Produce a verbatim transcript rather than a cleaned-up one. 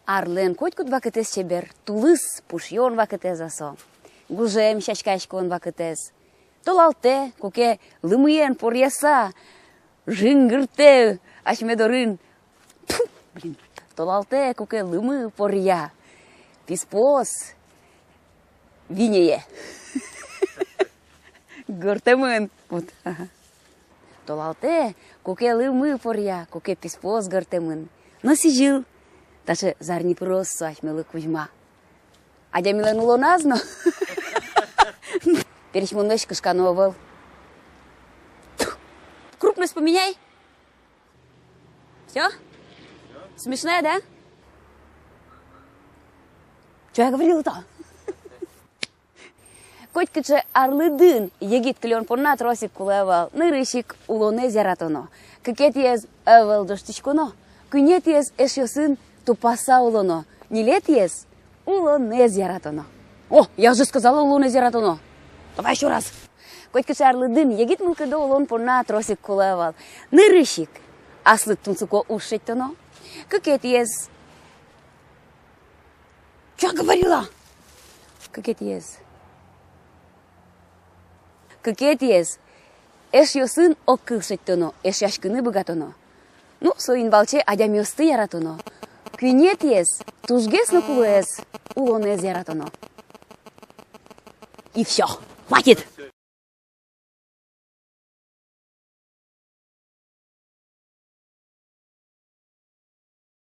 Арлэн котькуд вакытэз чебер: тулыс — пушъён вакытэз, а со гужем сяськаяськон вакытэз. Толалтэ, куке лымыен поръяса жингыртэ асьме дорын. Тьфу, блин. Толалтэ, куке лымы поръя, писпуос винее. Гыртэмын. Вот, ага. Толалтэ, куке лымы поръя, куке писпуос гыртэмын. Но сӥзьыл таӵе зарни пырыос со асьмелы кузьма. Адямилэн улоназ но. Пересьмонлэсь кышкано ӧвӧл. Крупность поменяй. Всё? Смешная, да? Чё я говорила-то? Котькыӵе арлыдын егит кылён понна тросик кулэ ӧвӧл. Нырысь ик улонэз яратоно. Кыкетӥез — ӧвӧл ӝожтӥськоно. Куинетӥез — эшъёсын тупаса улоно. Ньылетӥез — улонэз яратоно. О, я же сказала, улонэз яратоно. Давай ещё раз. Котькыӵе арлыдын егит мылкыдо улон понна тросик кулэ ӧвӧл. Нырысь ик аслыд тунсыко уж шедьтоно. Кыкетӥез — чё я говорила? Кыкетӥез. Кыкетӥез — эшъёсын огкыл шедьтоно, эшъяськыны быгатоно. Ну, соин валче адямиосты яратоно. Куинетӥез — тужгес но кулэез, улонэз яратоно. И всё. Хватит!